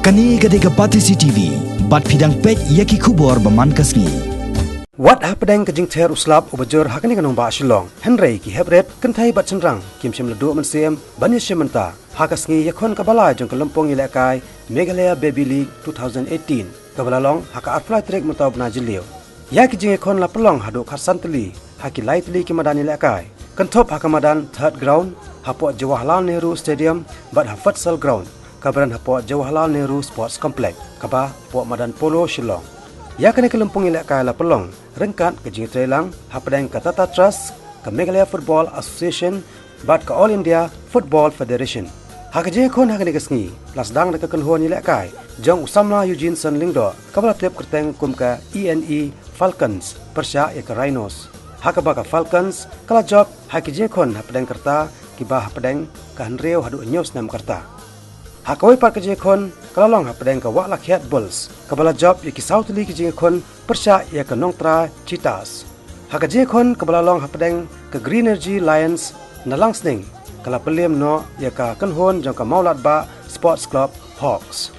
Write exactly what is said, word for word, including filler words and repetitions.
Kane ka dei ka Batesi T V, bad phi dang peit ïa ki khubor ba man ka sngi. Wat hapdeng ka jingther u slap uba jur ha kane ka nongbah Shillong, hynrei ki hep rit, kynthei bad shynrang kim shym la duh mynsiem ban ïashim bynta ha ka sngi ïakhun kaba lai jong ka lympung ïalehkai Meghalaya Baby League two thousand eighteen, kaba la long ha ka arphew lai tarik mynta u bnai Jylliew. Ïa ki jingïakhun la pynlong haduh khatsan tylli ha ki lai tylli ki madan ïalehkai, kynthup ha ka madan Third Ground hapoh Jawaharlal Nehru Stadium bad ha Futsal Ground kaba don hapoh Jawaharlal Nehru Sports Complex, kaba hapoh madan Polo, Shillong. Ïa kane ka lympung ïalehkai la pynlong ryngkat ka jingïatreilang hapdeng ka Tata Trust, ka Meghalaya Football Association bad ka All India Football Federation. Ha ka jingïakhun ha kane ka sngi la sdang da ka kynhun ïalehkai jong u samla Eugene Son Lyngdoh, kaba la tip kyrteng kum ka E N E Falcons pyrshah ïa ka Rhinos, ha kaba ka Falcons ka la jop ha ki jingïakhun hapdeng ka rta kiba hapdeng ka hynriew haduh hynñiew snem ka rta. Ha kawei pat ka jingïakhun ka la long hapdeng ka Wah Lakhiat Bulls, kaba la jop ïa ki saw tylli ki jingïakhun pyrshah ïa ka Nongtrai Cheetahs. Ha ka jingïakhun kaba la long hapdeng ka Greenergy Lions na Langsning, ka la pynliem noh ïa ka kynhun jong ka Mawlatbah Sports Club Hawks.